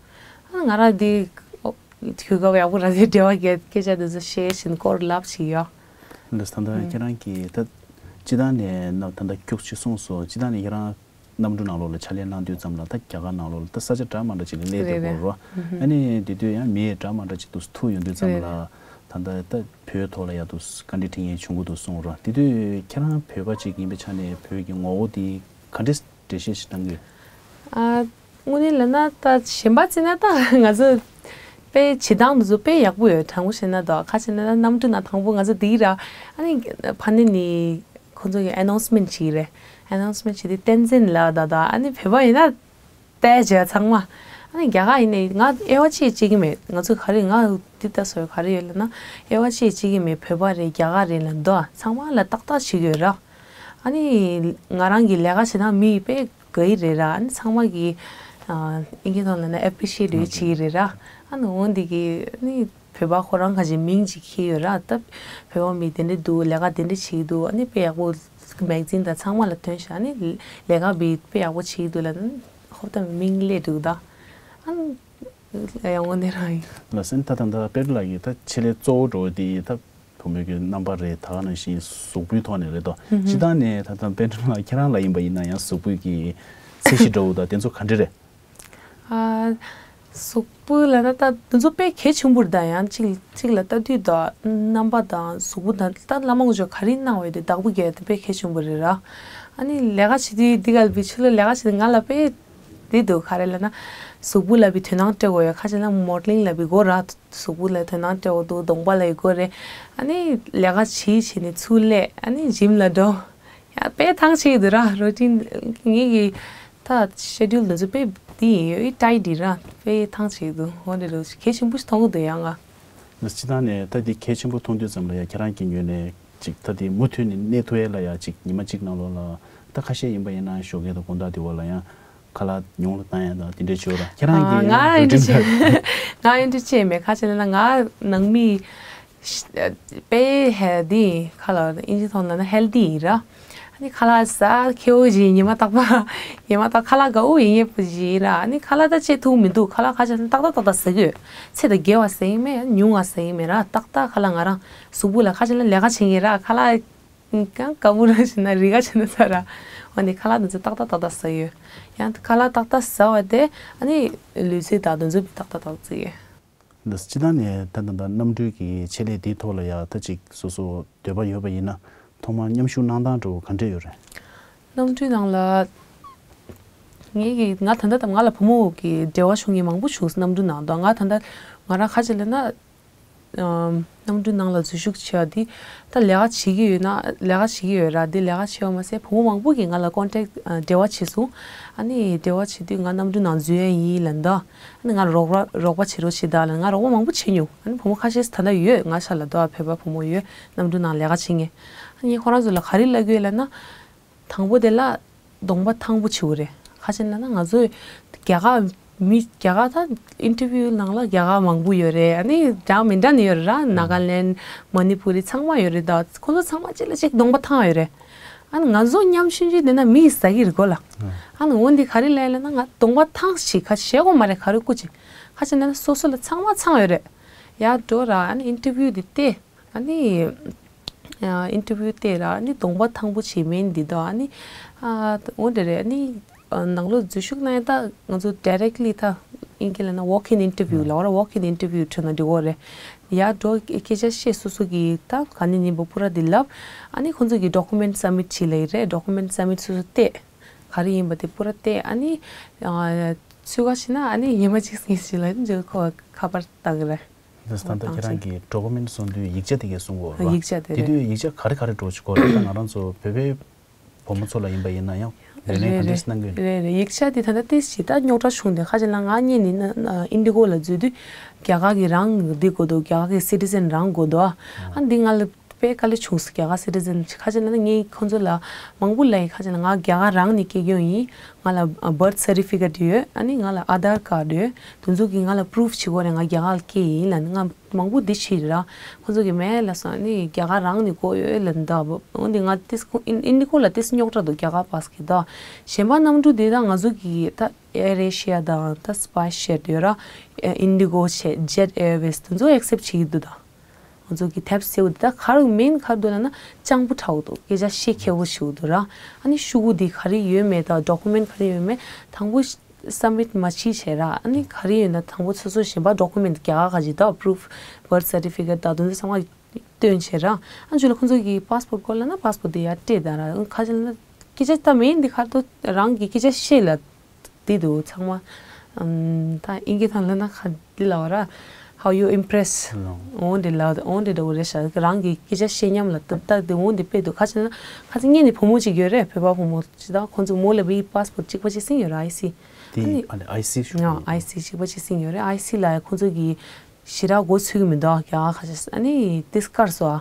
ཨ་ང་རང་འདི་གོ་སྐབས་ཡག་པོ་རག་སྟེ་འབྲེལ་བ་རྒྱག་སྐད་ཆ་འདི་ཚོ་བཤད་བཞིན་སྐོར་ལབ་ཞིག་ཡོད། ལགས་སོ། ད་ལྟ་ཁྱེད་རང་གིས་ད་སྤྱི་བཏང་ནས་ད་ལྟ་ཁྱུག་ཅིག་གསུངས་སོང་། སྤྱི་བཏང་ནས་ཁྱེད་རང་གནམ་གྲུ་ནང་ལོགས་ལ་ཕྱག་ལས་གནང་དུས་ཙམ་ལ། ད་རྒྱ་གར་ནང་ལོགས་ལ་ད་ས་ཆ་འདྲ་མི་འདྲ་ཅིག་ལ་སླེབས་བསྡད་ཡོད་རེད། ཨ་ནི་དེ་དུས་ཡང་མི་འདྲ་མི་འདྲ་ཅིག་ཏུ་ཐུག་ཡོང་དུས་ཙམ་ལ། ད་ལྟ་ད་བོད་ཐོག་ལ་ཡ་དུ་བཀའ་འདྲི་དྲི་མཁན་བྱུང་གི་འདུག་གསུངས་ར། དེ་དུས་ཁྱེད་རང་བོད་པ་ཅིག་ཡིན་པའི་ཆ་ནས་བོད་ཀྱི་ངོ་བོ་དེ་ག་འདྲས་འགྲེལ་བཤད་ཞིག་གནང་གི་ཡོད། ཨ་དངོས་གནས་ལབ་ན་ད་གཞན་པ་བརྩིས་ན་ད་ང་ཚོ་དཔེ་བྱེད་སྟངས་དེ་ཚོ་དཔེ་ཡག་པོ་ཡོད། དྲང་པོ་བཤད་ན་ད། ག་རེ་ཟེར་ན་ད་གནམ་གྲུ་ནང་དང་པོ་ང་ཚོ་དེ་ར། ཨ་ནི་ཕ་ནི་ནི་ཁོང་ཚོ་གི་ཨ་ནོན་སི་མེན་ཊི་བྱེད་ཀྱི་རེད། ཨ་ནོན་སི་མེན་ཊི་བྱེད་དུས་བསྟན་འཛིན་ལབ་ད་ད། ཨ་ནི་བོད་པ་ཡིན་ན་བལྟས་བྱས་ཚང་མ། ཨ་ནི་རྒྱ་གར་ཡིན་ནའི་ང་དབྱེ་བ་ཕྱེ་ཅིག་གི་མེད། ང་ཚོ་ག་རེ་ང་འདི་ལྟ་བཟོ་ག་རེ་ཡོད་ལབ་ན། དབྱེ་བ་ཕྱེ་ཅིག་གི་མེད། བོད་པ་རེད། རྒྱ་གར་རེད་ལབ་འདུག། ཚང་མ་ལ་ཏག་ཏག་བྱེད་ཀྱི་ཡོད་ར། ཨ་ནི་ང་རང་གི་ལས་ཀ་བྱེད་སྟངས་མི་དཔེ་དགའ་ཡི་རེད་ར། ཨ་ནི་ཚང་མ་གི་ཨ་ཨིན་སྐད་ཐོག་ལབ་ན་ཨེ་པི་རི་ཤི་ཡེ་ཊི་བྱེད་ཀྱི་རེད་ར། ཨ་ནི་འོ་འདི་གི་ཨ་ནི་བོད་པ་ཁོ་རང་ཁ་ཅིག་མིང་ཅིག་འཁྱེར་ཡོད་ར། ད་བོད་པ་མི་དེ་འདྲ་འདུག། ལས་ཀ་དེ་འདྲ་བྱེད་ཀྱི་འདུག། ཨ་ནི་དཔེ་ཡག་པོ་མེ་ག་ཛིན་དང་ཚང་མ་ལ་ཐོན་ཤག། ཨ་ནི་ལས་ཀ་བི་དཔེ་ཡག་པོ་བྱེད་ཀྱི་འདུག་ལབ་ན། ཧོབ་ཏེ་མིང་སླེབས་འདུག་ད། ཨ་ནི་ཡང་འོ་འདི་རང་ཡིན། ལགས་སོ། ད་ད་ད་པེ་རི་ལགས་ཀྱིས་ད་ཆེད་ལས་གཙོ་བོ་འགྲོ་བ་དེ་ད་བུ་མོ་གི་རྣམ་པ་རེད། ད་ག་ནང་བཞིན་གཟུགས་པོའི་ཐོག་ནས་རེད་དོ། ཧུམ་ཧུམ། སྤྱིར་བཏང་ནས་ད་ད་པེ་རི་ལགས་ཁྱེད་རང་ལ་ཡིན་པ་ཡིན་ན་ཡང་གཟུགས་པོའི་གི་ཚད་གཞི་འདྲ་བོ་དང་དེ་ཚོ་ག་འདྲ་རེད། ཨ་གཟུགས་པོ་ལབ་ན་ད་དེ་ཚོ་དཔེ་གལ་ཆེན་པོ་རེད། ད་ཡང་གཅིག་གཅིག་ལ་ལྟ་དུས་ད་རྣམ་པ་དང་གཟུགས་པོ་དང་ད་བླ་མ་དཀོན་མཆོག་ག་རེ་གནང་བ་དེ་བདག་པོ་རྒྱག་ཡ་དེ་དཔེ་གལ་ཆེན་པོ་རེད་ར། ཨ་ནི་ལས་ཀ་བྱེད་དུས་འདི་ག་ལ་བི་ཆུ་ལ་ལས་ཀ་བྱེད་དུས་ང་ལ་དཔེ་འདི་འདུག། ག་རེ་ལབ་ན་ གཟུགས་པོ་ལ་བི་དོ་སྣང་སྤྲད་དགོས་ཡོད། ཁ་ཅིག་ལ་མོ་ཌེ་ལིང་ལ་བི་དགོས་ར། གཟུགས་པོ་ལ་དོ་སྣང་སྤྲད་དགོས་འདུག་གདོང་པ་ལ་ཡི་དགོས་རེད། ཨ་ནི་ལས་ཀ་བྱེད་བྱེད་ནས་ཚུར་སླེབས། ཨ་ནི་ཇིམ་ལ་འགྲོ། ཡ་དཔེ་ཐང་ཆད་འདུག་ར། རུ་ཊིན་ངེད་ཀྱི་ད་ཤེ་ཌུལ་འདི་ཚོ་དཔེ་འདི་ཡིན་ཡོད་ཊའིཊ་ཡིན་ར། དཔེ་ཐང་ཆད་འདུག་འོ་འདྲ་འདུག་གལ་ཆེན་པོ་ཞིག་མཐོང་གི་འདུག་ཡ་ང་། ད་སྤྱི་བཏང་ནས་ད་འདི་གལ་ཆེན་པོ་མཐོང་དུས་ཙམ་ལ་ཡ་ཁྱེད་རང་གི་ངོས་ནས་ཅིག་ད་འདི་མུ་མཐུད་ནས་གནས་ཐུབ་ཡས་ལ་ཡ་ཅིག་ཉི་མ་གཅིག་ནང་ལོགས་ལ་ད་ཁ་ཤས་ཡིན་པ་ཡིན་ན་ཞོགས་ཀས་དང་དགོང་དག་དེ་བ་ལ་ཡང་ཁ་ལག་ཉུང་ལ་བཏང་ཡ་དང་དེ་འདྲས་བྱོས་ར། ཁྱེད་རང་གི་ང་ཡང་ཨེ་འདྲ་རུ་ཊིན་བྱེད་ང་ཨེ་འདྲ་བྱེད་མེད། ཁ་ཆེ་ན་ང་ནང་མི་དཔེ་ཧེལ་དི་ཡིན། ཁ་ལག་ཨིན་ཇི་ཐོག་ལ་ན་ཧེལ་དི་ཡིན་ར། ཨ་ནི་ཁ་ལག་ཟ་ཁེ་བོ་ཞིག་ཉི་མ་རྟག་པ་ཉི་མ་རྟག་ཁ་ལག་དགའ་བོ་ཡིན་ངེས་པོ་ཞིག་ཡིན་ར། ཨ་ནི་ཁ་ལག་ད་བཅད་ཐུབ་མི་འདུག་ཁ་ལག་ཁ་ཆེ་ན་ཏག་ཏག་ཏག་ཏག་ཟ་གི་ཡོད། ཚེ་དང་རྒྱལ་བ་ཟ་ཡིན་མེད་ཉུང་བ་ཟ་ཡིན་མེད་ར། ཏག་ཏག་ཁ་ལག་ང་རང་གཟུགས་པོ་ལ་ཁ་ཆེ་ན་ལས་ཀ་བྱེད་ངེས་ར། ཁ་ལག་གང་དཀའ་མོ་རང་བྱེད་ན་རི་ཀ་བྱེད་ན་ཚ་ར། འོ་ནི་ཁ་ལག་དེ་ཚོ་ཏག་ཏག་ཏག་ཏག་ཟ་ཡོད། ཡང་ཁ་ལག་ཏག་ཏག་ཟ་བ་དེ་ཨ་ནི་ལུས་རྩལ་དང་དེ་ཚོ་ཏག་ཏག་ཏག་ཏག་ཟ་ཡོད། འདི་སྤྱི་བཏང་ནས་ད་ད་ད་གནམ་གྲུའི་གི་ཆེད་ལས་འདིའི་ཐོག་ལ་ཡ་ད་ཅིག་སོ་སོ་འདོད་པ་ཡོད་པ་ཡིན་ན་ཐོག་མར་མཉམ་ཞུགས་གནང་སྟངས་འདྲ་བོ་ག་འདྲས་ཡོད་རེད། གནམ་གྲུའི་ནང་ལ་ངེད་ཀྱི་ང་ད་ལྟ་ང་ལ་བུ་མོ་གི་འབྲེལ་བ་བྱུང་མཁན་མང་པོ་བྱུང་སོང་གནམ་གྲུ་ནང་དུ། ང་ད་ལྟ་ང་རང་ཁ་ཆེ་ལབ་ན། ཨམ། གནམ་གྲུ་ནང་ལ་འཛུལ་ཞུགས་བྱས་པ་འདི་ད་ལས་ཀ་བྱེད་ཀྱི་ཡོད་ན་ལས་ཀ་བྱེད་ཀྱི་ཡོད་ར། འདི་ལས་ཀ་བྱས་པ་མ་ཟད་བུ་མོ་མང་པོ་གིས་ང་ལ་ཀོན་ཊེག་ཨ་འབྲེལ་བ་བྱས་སོང་། ཨ་ནི་འབྲེལ་བ་བྱེད་དུས་ང་གནམ་གྲུ་ནང་འཛུལ་ཡ་ཡིན་ལབ་འདུག་ཨ་ནི་ང་རོགས་པ་རོགས་པ་བྱེད་རོགས་བྱེད་ད་ལབ། ང་རོགས་པ་མང་པོ་བྱེད་མྱོང་། ཨ་ནི་བུ་མོ་ཁ་ཤས་ད་ལྟ་ཡོད། ང་ཤ་ལ་དོ་བོད་པ་བུ་མོ་ཡོད་གནམ་གྲུ་ནང་ལས་ཀ་བྱེད་མཁན། ཨ་ནི་ཁོ་རང་ཚོ་ལ་ག་རེ་ལབ་ཀྱི་ཡོད་ལབ་ན། དང་པོ་དེ་ལ་གདོང་པ་ཐང་པོ་བྱེད་དགོས་རེད། ཁ་ཆེ་ན་ན་ང་ཚོ་རྒྱ་གར་མི་རྒྱ་གར་ད་ཨིན་ཊར་བིའུ་ནང་ལ་རྒྱ་གར་མང་པོ་ཡོད་རེད། ཨ་ནི་འདྲ་མི་འདྲ་ནི་ཡོད་རེད་ར། ནཱ་ག་ལེན་མ་ནི་པུ་རི་ཚང་མ་ཡོད་རེད། ད་ཁོ་ཚོ་ཚང་མ་གཅིག་ལ་གཅིག་གདོང་པ་ཐང་ཡོད་རེད། ཨ་ནི་ང་ཚོ་མཉམ་ཞུན་ཞུན་དེ་ན་མི་ཟ་གི་རེད་གོ་ལ། ཨ་ནི་འོན་ཏེ་ག་རེ་ལས་ལ་ན་ང་གདོང་པ་ཐང་ཞིག་ཁ་ཤས་གོ་མ་རེད། ག་རེ་སྐུ་ཅིག་ཁ་ཆེ་ན་ན་སོ་སོ་ལ་ཚང་མ་ཚང་ཡོད་རེད། ཡར་འགྲོ་ར། ཨ་ནི་ཨིན་ཊར་བིའུ་དེ་བལྟས། ཨ་ནི་ཨ་ཨིན་ཊར་བིའུ་དེ་ར་ཨ་ནི་གདོང་པ་ཐང་པོ་བྱེད་མིན་འདི་དོ། ཨ་ནི་ཨ་འོ་འདྲ་རེད། ཨ་ནི་ཨ་ནང་ལོགས་འཛུལ་ཞུགས་གནང་ཡ་ད་ང་ཚོ་ཌའི་རེག་ལི་ད་ཨིན་སྐད་ལ་ན་ཝོག་ཨིན་ཨིན་ཊར་བིའུ་ལབ་ར། ཝོག་ཨིན་ཨིན་ཊར་བིའུ་ཁྲོད་ན་འགྲིག་གོ་རེད། ཡར་འགྲོ་སྐད་ཆ་བཤད་སོ་སོ་གི་ད་ག་ནས་ཡིན་པ་པུ་ར་འདི་ལབ། ཨ་ནི་ཁོང་ཚོ་གི་ཌོ་ཀུ་མེན་ཊི་སབ་མིཊ་བྱེད་ལ་ཡི་རེད། ཌོ་ཀུ་མེན་ཊི་སབ་མིཊ་སོ་སོ་བལྟས། ག་རེ་ཡིན་པ་དེ་པུ་ར་བལྟས། ཨ་ནི་ཨ་ཚུལ་ཁ་ཤི་ན་ཨ་ནི་ཉི་མ་གཅིག་སྔོན་ཞིག་ལ་འཇོག་ཁོ་ཁ་པར་བཏང་གི་རེད། འདི་ད་ལྟ་ཁྱེད་རང་གི་ཌོ་ཀུ་མེན་ཊི་བཟོ་དུས་ཡིག་ཆ་དེ་གས་བཟོ་དགོས་རེད་པ། ཡིག་ཆ་དེ་དེ་རེད། དུས་ཡིག་ཆ་ག་རེ་ག་རེ་འགྲོ་གི་རེད། ད་ང་རང་ཚོ་བོད་པའི་བུ་མོ་ཚོ་ལ་ཡིན་པ་ཡིན་ན་ཡང་ལས་གནས་རེད་ག་འདྲས་གནང་གི་ཡོད། རེད་རེད། ཡིག་ཆ་དེ་ད་ལྟ་ཏིས་ཞིག་ད་རྙོག་དྲ་བྱུང་དེ་ཁ་ཅིག་ལ་ང་གཉིས་ནི་ཨིན་ཌི་གོ་ལ་འཛུལ་དུས་རྒྱ་གར་གི་རང་འདི་དགོས་འདུག་རྒྱ་གར་གི་སི་ཊི་ཛན་རང་དགོས་འདུག་ཨ་འདི་ང་ལ་དཔེ་དཀའ་ལས་བྱུང་སོང་། རྒྱ་གར་སི་ཊི་ཛན་ཁ་ཅིག་ལ་ནི་ངས་ཁོང་ཚོ་ལ་མང་པོ་ལབ་ཡིན། ཁ་ཅིག་ལ་ང་རྒྱ་གར་རང་ནས་སྐྱེས་རྒྱུ་ཡིན། ང་ལ་བར་ཐི་སར་ཊི་ཕི་ཀེཊ་ཡོད། ཨ་ནི་ང་ལ་ཨ་དྷར་ཀར་ཌི་ཡོད། དེ་ཚོ་གིས་ང་ལ་པུ་རུབ་བྱེད་དགོས་རེད། ང་རྒྱ་གར་ལ་སྐྱེས་ཡིན་ལབ་ནི་ང་མང་པོ་འདི་བྱས་རེད་ར། ཁོང་ཚོ་གིས་མེད་ལབ་སོང་། ཨ་ནི་རྒྱ་གར་རང་ནས་དགོས་ཡོད་ལབ་འདུག་འོན་ཏེ་ང་ཏིས་ཁོང་ཨིན་ཨིན་ཌི་གོ་ལ་ཏིས་རྙོག་དྲ་འདུག་རྒྱ་གར་པཱས་ཀྱི་ད། གཞན་པ་གནམ་གྲུ་དེ་ད་ང་ཚོ་གི་ད་ཨེར་ཨེ་ཤི་ཡ་དང་ད་སི་པའི་ཇེཊ་ཡོད་ར། ཨིན་ཌི་གོ་བྱས་ཇེཊ་ཨེར་ཝེ་སི་དེ་ཚོ་ཨེག་སེབ་བྱེད་ཀྱི་འདུག་ད། ང་ཚོ་གི་ཐེབས་སེ་འུ་དེ་ད་ག་རུ་མིན་ག་རུ་འདུག་ལབ་ན་སྤྱང་པོ་དྲགས་འདུག་སྐད་ཆ་བཤད་མཁས་པོ་ཞིག་འདུག་ར། ཨ་ནི་ཤོག་གུ་འདི་ག་རེ་ཡོད་མེད་དང་ཌོ་ཀུ་མེན་ཊི་ག་རེ་ཡོད་མེད་དང་པོ་སབ་མིཊ་མ་བྱེད་བྱས་ར། ཨ་ནི་ག་རེ་ཡོད་ན་དང་པོ་སོ་སོ་གཞན་པ་ཌོ་ཀུ་མེན་ཊི་རྒྱ་གར་ག་ཅིག་ད་པུ་རུབ་བར་ཐི་སར་ཊི་ཕི་ཀེཊ་ད་དེ་ཚོ་ཚང་མ་སྟོན་བྱས་ར། ཨ་ནི་ལ་ཁོང་ཚོ་གི་པཱས་པོར་དགོས་ལབ་ན་པཱས་པོར་དེ་ཡར་སྤྲད་ད་ར། ཁ་ཅིག་ལ་སྐད་ཆ་ད་མིན་འདི་ག་རུ་འདུག་རང་གི་སྐད་ཆ་བཤད་ལ། དེ་འདུག་ཚང་མ། ཨམ། ད་ཨིན་སྐད་ཐང་ལ་ན་ཁ་འདི་ལ་བ་ར། How you impress? ལོ། འོ་འདི་ལ་འོ་འདི་འདྲ་བོ་རེད་ཤག་རང་གི་སྐད་ཆ་བཤད་མཉམ་ལ་ཏག་ཏག་དེ་འོ་འདི་དཔེ་འདུག་ཁ་ཅིག་ན་ཁ་ཅིག་ངེད་ནི་བུ་མོ་ཅིག་ཡོད་རེད། བོད་པ་བུ་མོ་ཅིག་ད་ཁོང་ཚོ་མོ་ལ་བི་པཱས་པོར་གཅིག་པ་ཅིག་སིང་ཡོད་ར། ཨའི་སི། དེ་ཨ་ནི་ཨའི་སི་ཞུ། ཨའི་སི་གཅིག་པ་ཅིག་སིང་ཡོད་རེད། ཨའི་སི་ལ་ཁོང་ཚོ་གི་ཞེ་དྲག་མགོ་ཚོད་ཀྱི་མི་འདུག་རྒྱ་གར་ཁ་ཅིག་ཨ་ནི་ཏིས་དཀར་སོ་ཨ།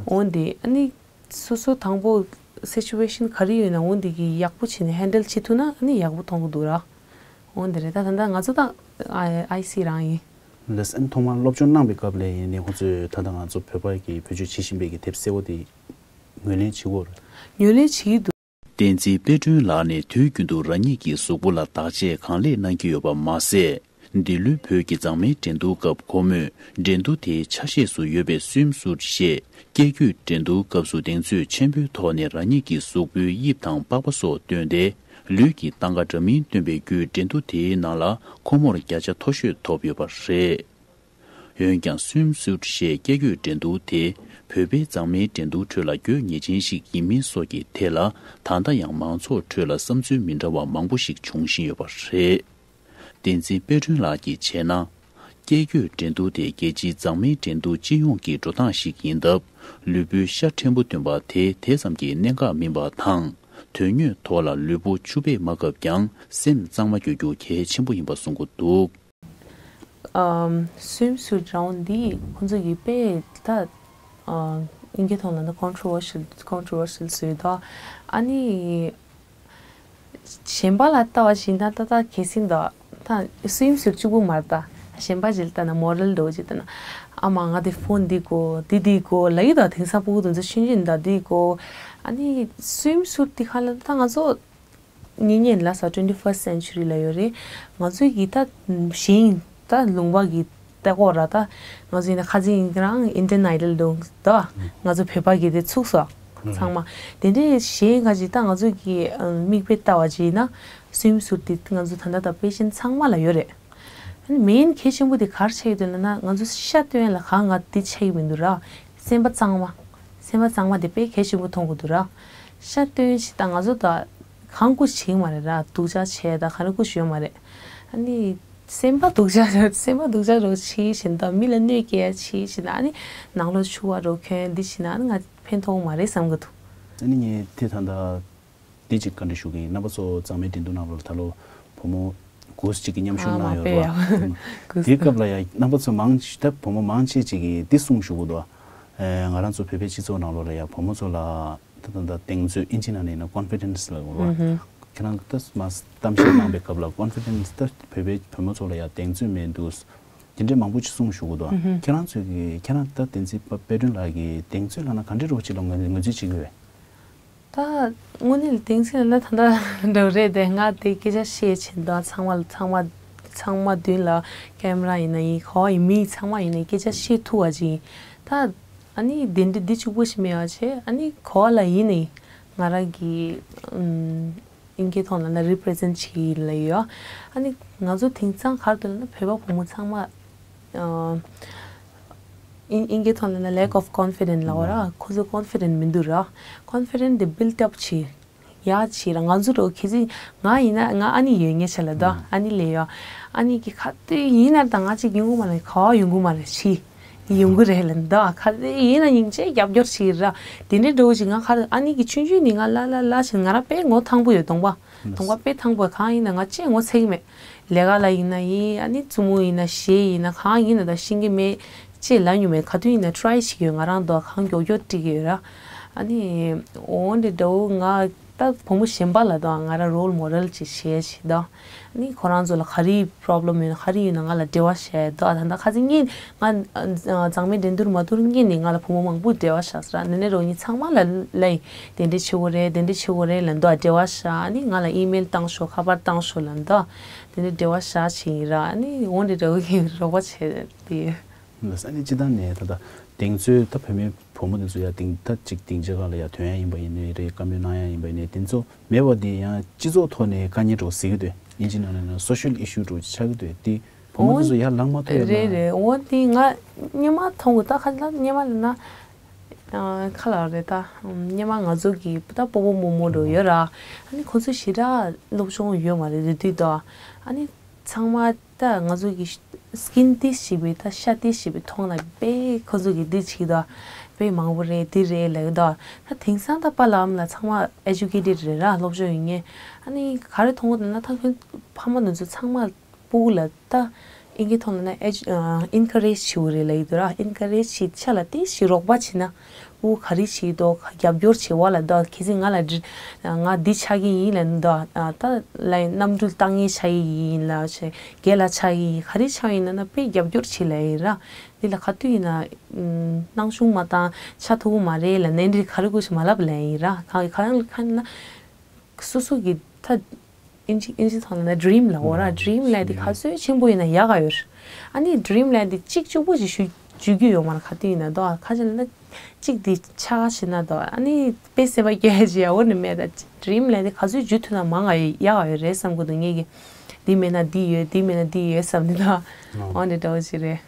འོ་འདི་ཨ་ནི། སོ་སོ་དང་པོ་སི་ཅུ་ཝེ་ཤན་ག་རེ་ཡོད་ན་འོ་འདི་གི་ཡག་པོ་བྱས་ནས་ཧེན་ཌལ་བྱེད་ཐུབ་ན་ཨ་ནི་ཡག་པོ་མཐོང་གི་འདུག་ར། འོ་འདི་རེད། ད་ད་ལྟ་ང་ཚོ་ད་ཨ་ཨའི་སི་རང་ཡིན། ལགས་སོ། ཐོག་མར་སློབ་སྦྱོང་གནང་བའི་སྐབས་ལ་ཡིན་ནའི་ཁོང་ཚོས་ད་ལྟ་ང་ཚོ་བོད་པ་གི་བེད་སྤྱོད་བྱེད་བཞིན་པའི་གི་དེབ་གསལ་པོ་དེ་ངོས་ལེན་བྱེད་ཀྱི་ཡོད་རེད། ངོས་ལེན་བྱེད་ཀྱི་འདུག་བསྟན་འཛིན་དཔལ་སྒྲོན་ལགས་ནས་དུས་རྒྱུན་དུ་རང་ཉིད་ཀྱི་གཟུགས་པོ་ལ་བརྟག་དཔྱད་གང་ལེགས་གནང་གི་ཡོད་པ་མ་ཟད། འདི་ལོའི་བོད་ཀྱི་མཛངས་མའི་འགྲན་བསྡུར་སྐབས་ཁོ་མོས་འགྲན་བསྡུར་དེའི་ཆ་ཤས་སུ་ཡོད་པའི་སུའིམ་སུཊ་ཞེས་སྐྱེ་རྒྱུད་འགྲན་བསྡུར་སྐབས་སུ་གདེང་ཚོད་ཆེན་པོའི་ཐོག་ནས་རང་ཉིད་ཀྱི་གཟུགས་པོའི་དབྱིབས་དང་པགས་པ་སོགས་བཏོན་ཏེ། ལུས་ཀྱི་སྟངས་ཀ་འདྲ་མིན་སྟོན་པའི་བརྒྱུད་འགྲན་བསྡུར་དེའི་ནང་ལ་ཁོ་མོར་བརྒྱ་ཆ་མཐོ་ཤོས་ཐོབ་ཡོད་པ་རེད། འོན་ཀྱང་སུའིམ་སུཊ་ཞེས་སྐྱེ་རྒྱུད་འགྲན་བསྡུར་དེ་བོད་པའི་མཛངས་མའི་འགྲན་བསྡུར་ཁྲོད་ལ་དགོད་ངེས་ཅན་ཞིག་ཡིན་མིན་སོགས་ཀྱི་ཐད་ལ་ད་ལྟ་ཡང་མང་ཚོགས་ཁྲོད་ལ་བསམ་ཚུལ་མི་འདྲ་བ་མང་པོ་ཞིག་འབྱུང་བཞིན་ཡོད་པ་རེད། བསྟན་འཛིན་དཔལ་སྒྲོན་ལགས་ཀྱིས་བྱས་ན། སྐྱེ་རྒྱུད་འགྲན་བསྡུར་དེ་རྒྱལ་སྤྱིའི་མཛངས་མའི་འགྲན་བསྡུར་སྤྱི་ཡོངས་ཀྱི་འགྲོ་སྟངས་ཤིག་ཡིན་སྟབས། ལུས་པོའི་ཤ་ཕྲན་བུ་འདོན་པ་དེ་དེ་ཙམ་གྱི་གནད་འགག་མིན་པ་དང་། དོན་དངོས་ཐོག་ལ་ལུས་པོ་ཆུ་བེད་མ་བཀབ་ཀྱང་སེམས་གཙང་མ་སྐྱོ་རྒྱུ་གལ་ཆེན་པོ་ཡིན་པ་གསུང་གི་འདུག། ཨམ། སུའིམ་སུཊ་རང་འདི་ཁོང་ཚོ་གི་དཔེ་ད་ཨ་ཨིན་སྐད་ཐོག་ལ་ན་ཀོན་ཊོ་ཝར་ཤལ་ཀོན་ཊོ་ཝར་ཤལ་བཟོས་འདུག། ཨ་ནི་གཞན་པ་ལ་ལྟ་བ་ཞིག་ན་ད་ལྟ་གལ་སྲིད་འདུག་ད་སུའིམ་སུཊ་གཅིག་པུ་མ་རེད། ད་གཞན་པ་ཞིག་ལ་ལྟ་ན་མོ་ཌེལ་འདྲ་བོ་ཅིག་ལྟ་ན། ཨ་མ་ང་དེ་ཕོན་འདི་དགོས་འདི་འདི་དགོས་ལབ་ཡི་ད། དེང་སང་ཕྲུ་གུ་དེ་ཚོ་ཆུང་ཆུང་ད་འདི་དགོས། ཨ་ནི་སུའིམ་སུཊ་དེ་ཁ་ལ་ད་ང་ཚོ་གཉིས་ཉེ་ལ་ས་twenty first century ལ་ཡོད་རེད། ང་ཚོའི་གི་ད་ཞིང་ད་ལུང་པ་གི་ད་ཀོ་ར་ད་ང་ཚོ་ཡིན་ན་ཁ་རྩང་ཡིན་གི་རང་ཨིན་ཌི་ཡན་ཨའི་ཌལ་དུ་ད་ང་ཚོ་བོད་པ་གི་དེ་ཚུགས་སོ། ཚང་མ་དེ་འདྲའི་གཞན་ཁ་ཅིག་ད་ང་ཚོ་གི་མིག་དཔེ་ལྟ་བ་ཅིག་ཡིན་ན་སུའིམ་སུཊ་དེ་ང་ཚོ་ད་ལྟ་ད་ཕེ་ཤན་ཚང་མ་ལ་ཡོད་རེད། ཨ་ནི་མེན་གལ་ཆེན་པོ་དེ་ག་རེ་ཆགས་ཀྱི་འདུག་ལབ་ན་ང་ཚོ་ཤ་སྟོན་ལ་གང་ང་དེ་ཆགས་ཀྱི་མི་འདུག་ར། སེམས་པ་གཙང་མ། སེམས་པ་གཙང་མ་དེ་དཔེ་གལ་ཆེན་པོ་མཐོང་གི་འདུག་ར། ཤ་སྟོན་ཞིག་ད་ང་ཚོ་ད་གང་སྐུ་བྱེད་མ་རེད་ར། སྡུག་ཅག་བྱས་ད་ག་རེ་སྐུ་ཞོན་མ་རེད། ཨ་ནི་སེམས་པ་སྡུག་ཅག་སེམས་པ་སྡུག་ཅག་རོ་ཆེ་བཞིན་ད་མི་ལ་གནོད་སྐྱེལ་ཆེ་བཞིན་ད་ཨ་ནི་ནང་ལོགས་ཕྱུ་པ་རོ་ཁྱོན་འདི་བྱིན་ན་ཨ་ནི་ང་ཕན་ཐོགས་མ་རེད་བསམ་གི་འདུག། ཨ་ནི་ངས་དེ་ད་ལྟ་འདི་གཅིག་བཀའ་འདྲི་ཞུ་གི་ཡིན། རྣམ་པ་ཚོ་མཛངས་མའི་འགྲན་བསྡུར་ནང་ལོགས་ད་ལོ་བུ་མོ་གོས་གཅིག་གི་མཉམ་ཞུགས་ཨ་མ་གནང་ཡོད་པས་རེད་ཡ། བ། གོས་དེའི་སྐབས་ལ་ཡ་རྣམ་པ་ཚོ་མང་ཆེ་ད་བུ་མོ་མང་ཆེ་གཅིག་གིས་འདི་གསུང་ཞུ་གི་འདུག། ཨེ་ང་རང་ཚོ་བོད་པའི་སྤྱི་ཚོགས་ནང་ལོགས་ལ་ཡ་བུ་མོ་ཚོ་ལ་ད་ད་ད་གདེང་ཚོད་ཨིན་ཇི་ནང་ནས་ཡིན་ན་ཀོན་ཕི་ཌེན་སི་ལབ་ཀྱི་རེད་བ། ཁྱེད་རང་ད་མ་གཏམ་བཤད་གནང་པའི་སྐབས་ལ་ཀོན་ཕི་ཌེན་སི་ད་བོད་པའི་བུ་མོ་ཚོ་ལ་ཡ་གདེང་ཚོད་མེད་འདུག། དེ་འདྲའི་མང་པོ་ཅིག་གསུང་ཞུ་གི་འདུག། ཁྱེད་རང་ཚོས་ཀྱི་ཁྱེད་རང་ད་བསྟན་འཛིན་དཔལ་སྒྲོན་ལགས་ཀྱི་གདེང་ཚོད་ལབ་ན་ག་འདྲའི་རོགས་ཅིག་ལ་ངོས་ངོས་འཛིན་བྱེད་ཀྱི་ཡོད། ད་དངོས་གནས་ལ་གདེང་ཚོད་ལབ་ན་ད་ལྟ་འདྲ་བོ་རེད་དེ། ང་དེ་སྐད་ཆ་བཤད་བྱེད་འདུག། ཚང་མ་ལ་ཚང་མ་ཚང་མ་མདུན་ལ་ཀེམ་ར་ཡིན་ན་ཡིན་ག་བ་ཡིན་མི་ཚང་མ་ཡིན་ན་སྐད་ཆ་བཤད་ཐུབ་པ་ཅིག་ཡིན། ད་ཨ་ནི་དེ་འདྲ་འདི་གཅིག་པོ་ཞིག་མེད་པ་བྱས་ཨ་ནི་ག་བ་ལ་ཡིན་ནའི་ང་རང་གི་ཨམ། ཨིན་སྐད་ཐོག་ལ་ན་རི་པི་རི་ཛེན་ཊི་བྱེད་ཀྱི་ལ་ཡོད། ཨ་ནི་ང་ཚོ་དེང་སང་ག་རེ་འདུག་ལབ་ན་བོད་པ་བུ་མོ་ཚང་མ་ཨ་ཨིན་ཨིན་སྐད་ཐོག་ལ་ན་lack of confident ལབ་པ་ར། ཁོ་ཚོ་ཀོན་ཕི་ཌེན་སི་མི་འདུག་ར། ཀོན་ཕི་ཌེན་སི་དེ་བིལ་ཌི་ཨབ་བྱེད་ཡག་བྱེད་ར། ང་ཚོ་རོ་ཁྱེད་ཚོ་ང་ཡིན་ན་ང་ཨ་ནི་ཡོད་ངེས་ཆ་ལ་དོ་ཨ་ནི་ལས་ཡོད། ཨ་ནི་གི་ཁ་ཏོ་ཡིན་ན་ད་ང་གཅིག་ཡོང་གི་མ་རེད། ག་བ་ཡོང་གི་མ་རེད་ཤི། ཡོང་གི་རེད་ལབ་འདུག། ཁ་ཟས་ཡིན་ན་སྙིང་རྗེ་རྒྱབ་སྐྱོར་བྱེད་ཀྱི་ར། དེ་འདྲའི་འགྲོ་བཞིན་ང་ཁ་ཨ་ནི་གི་ཆུང་ཆུང་ནི་ང་ལ་ལ་ལ་བཞིན་ང་རང་དཔེ་ངོ་ཐང་པོ་ཡོད། གདོང་པ་གདོང་པ་དཔེ་ཐང་པོ་ཡོད། གང་ཡིན་ན་ང་ཅེས་ངོ་ཚ་གི་མེད། ལས་ཀ་ལ་ཡིན་ན་ཡིན། ཨ་ནི་བཙུན་མོ་ཡིན་ན་གཞས་ཡིན་ན་གང་ཡིན་ན་ད་ཤེས་ཀྱི་མེད། ཅེས་ལབ་མྱོང་མེད། ག་དུས་ཡིན་ན་ཊི་རའི་བྱེད་ཀྱི་ཡོད། ང་རང་དོ་གང་མགྱོགས་མགྱོགས་འགྲིག་གི་ཡོད་ར། ཨ་ནི་འོ་འདྲ་འདྲ་བོ་ང་ད་བུ་མོ་གཞན་པ་ལ་དོ་ང་རང་རོལ་མོ་ཌེལ་ཅིག་བྱས་ཤིག་དོ། ནི་ཁོ་རང་ཚོ་ལ་ག་རེ་པོ་རོབ་ལེམ་ཡོད་ན་ག་རེ་ཡོད་ན་ང་ལ་འབྲེལ་བ་བྱས་འདུག། ཨ་ད་ལྟ་ཁ་སང་ངས་ང་མཛངས་མའི་འགྲན་བསྡུར་མ་བསྡུར་སྔོན་ནས་ང་ལ་བུ་མོ་མང་པོས་འབྲེལ་བ་བྱས་སོང་ར། ནི་ནི་རོ་ནི་ཚང་མ་ལ་ལབ་ཡིན། དེ་འདྲ་བྱེད་དགོས་རེད། དེ་འདྲ་བྱེད་དགོས་རེད་ལབ་འདུག། འབྲེལ་བ་བྱས་ནི་ང་ལ་ཨི་མེལ་བཏང་ཤོག། ཁ་པར་བཏང་ཤོག་ལབ་འདུག། དེ་འདྲ་འབྲེལ་བ་བྱས་བྱས་ཡིན་ར། ནི་འོ་འདྲ་འདྲ་བོ་ཡིན་རོགས་པ་བྱས་དེ། ལགས་སོ། ཨ་ནི་སྤྱིར་བཏང་ནས་ད་ལྟ་གདེང་ཚོད་ད་བུད་མེད་བུ་མོ་དེ་ཚོ་ཡ་གདེང་ད་ཅིག་སྡིངས་ཆ་ཁག་ལ་ཡ་ཐོན་ཡ་ཡིན་པ་ཡིན་ནའི་རེད། བཀའ་མོལ་གནང་ཡ་ཡིན་པ་ཡིན་ནའི་དེ་ཚོ་མེད་པ་དེ་ཡང་སྤྱི་ཚོགས་ཐོག་ནས་དཀའ་ངལ་འདྲ་བོ་གཟིགས་ཀྱི་འདུག། ཨིན་ཇི་ནང་ལ་ན་social issue འདྲ་བོ་ཆགས་ཀྱི་འདུག། དེ་བུ་མོ་དེ་ཚོ་ཡར་ལངས་མ་ཐུབ་ཡ་རེད་ན། རེད། འོ་དེ་ང་སྔོན་མ་མཐོང་གི་ད་ཁ་ལ་སྔོན་མ་ལ་ན་ཁ་ལ་རེད་ད། སྔོན་མ་ང་ཚོ་གི་ད་སྤོ་བོ་རྨོ་མོ་འདྲ་བོ་ཡོད་ར། ཨ་ནི་ཁོ་ཚོ་ཞེ་དྲག་སློབ་སྦྱོང་ཡོད་མ་རེད་དེ་དུས་ད། ཨ་ནི་ཚང་མ་ད་ང་ཚོ་གི་སི་ཀིན་ཏིས་ཞིག་བས་ད་ཤ་ཏིས་ཞིག་བས་མཐོང་ན་དཔེ་ཁོ་ཚོ་གི་འདི་བྱེད་ད་དཔེ་མང་པོ་རེད་འདི་རེད་ལབ་ད། ད་དེང་སང་ད་པཱ་ལགས་ཨ་མ་ལགས་ཚང་མ་ཨེ་ཇུ་ཀེ་ཊེཌ་རེད་ར། སློབ་སྦྱོང་ཡོད་མཁན། ཨ་ནི་ག་རེ་མཐོང་གི་འདུག་ན་ད་ཁྱོད་ཕ་མ་དེ་ཚོ་ཚང་མ་སྤུ་གུ་ལ་ད་ཨིན་སྐད་ཐོག་ལ་ན་ཨེ་ཇུ་ཨིན་ཁ་རེཇ་བྱེད་དགོས་རེད་ལབ་ཀྱི་འདུག་ར། ཨིན་ཁ་རེཇ་བྱེད་ཆ་ལ་ཏིས་ཞིག་རོགས་པ་བྱེད་ན། ཨུ་ག་རེ་བྱེད་དོ་རྒྱབ་སྐྱོར་བྱེད་པ་ལ་དོ། གལ་སྲིད་ང་ལ་འདི་ང་འདི་ཆགས་ཀྱི་ཡིན་ལབ་དོ། ད་ལ་གནམ་གྲུ་བཏང་ངེས་ཆགས་ཀྱི་ཡིན་ལ་ཆེ་རྒྱལ་ལ་ཆགས་ཀྱི་ཡིན། ག་རེ་ཆགས་ཡིན་ན་ན་དཔེ་རྒྱབ་སྐྱོར་བྱེད་ལ་ཡིན་ར། འདི་ལ་ག་དུས་ཡིན་ན་སྣང་ཆུང་མ་བཏང་ཆ་ཐུབ་ཀྱི་མ་རེད་ལ་ནན་རི་ག་རེ་དགོས་ཤིག་མ་ལབ་ལ་ཡིན་ར། གང་གང་ལ་གང་ལ་སོ་སོ་གི་ད། ཨིན་ཇི་ཨིན་ཇི་ཐོག་ལ་ན་ཌི་རིམ་ལབ་འོ་ར། ཌི་རིམ་ལབ་དེ་ག་ཚོད་ཆེན་པོ་ཡིན་ན་ཡག་ག་ཡོད། ཨ་ནི་ཌི་རིམ་ལབ་དེ་གཅིག་གཅིག་པོ་ཞིག་ཞུ་ཞུ་རྒྱུ་ཡོད་མ་རེད། ག་དུས་ཡིན་ན་དོ་ཁ་ཅིག་ལ་ན་གཅིག་དེ་ཆག་ཞིག་ན་དོ་ཨ་ནི་དཔེ་སེམས་པ་སྐྱོ་ཡ་ཞིག་ཡ་འོ་ནི་མེད། ད་ཌི་རིམ་ལབ་དེ་ག་ཚོད་འཇུ་ཐུབ་ན་མང་ག་ཡོད་ཡག་ག་ཡོད་རེད་བསམ་གི་འདུག་ངེད་ཀྱི་འདི་མེད་ན་འདི་ཡོད་འདི་མེད་ན་འདི་ཡོད་བསམ་འདི་ལ་འོ་འདི་འདྲ་བོ་ཞིག་རེད།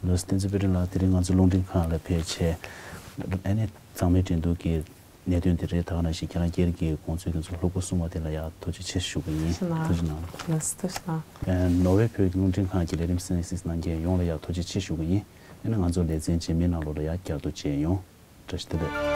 ལགས་སོ། བསྟན་འཛིན་དཔལ་སྒྲོན་ལགས་དེ་རིང་ང་ཚོ་རླུང་འཕྲིན་ཁང་ལ་ཕེབས་བྱས་ཨ་ནི་མཛངས་མའི་འགྲན་བསྡུར་གྱི་གནད་དོན་དེ་རེད། ད་ག་ནང་བཞིན་ཁྱེད་རང་སྒེར་གྱི་དགོངས་ཚུལ་དེ་ཚོ་ལྷུག་པོ་གསུངས་པ་དེ་ལ་ཡང་ཐུགས་རྗེ་ཆེ་ཞུ་གི་ཡིན། ཐུགས་རྗེ་གནང་། ལགས་སོ། ཐུགས་རྗེ་གནང་། ཨ་ནོར་ཝེ་བོད་ཀྱི་རླུང་འཕྲིན་ཁང་གི་ལས་རིམ་གསན་གཟིགས་གནང་མཁན་ཡོངས་ལ་ཡང་ཐུགས་རྗེ་ཆེ་ཞུ་གི་ཡིན། ཨ་ནི་ང་ཚོ་ལེ་ཚན་རྗེས་མའི་ནང་ལོགས་ལ་ཡང་བསྐྱར་དུ་མཇལ་ཡོང་། བཀྲ་ཤིས་བདེ་ལེགས།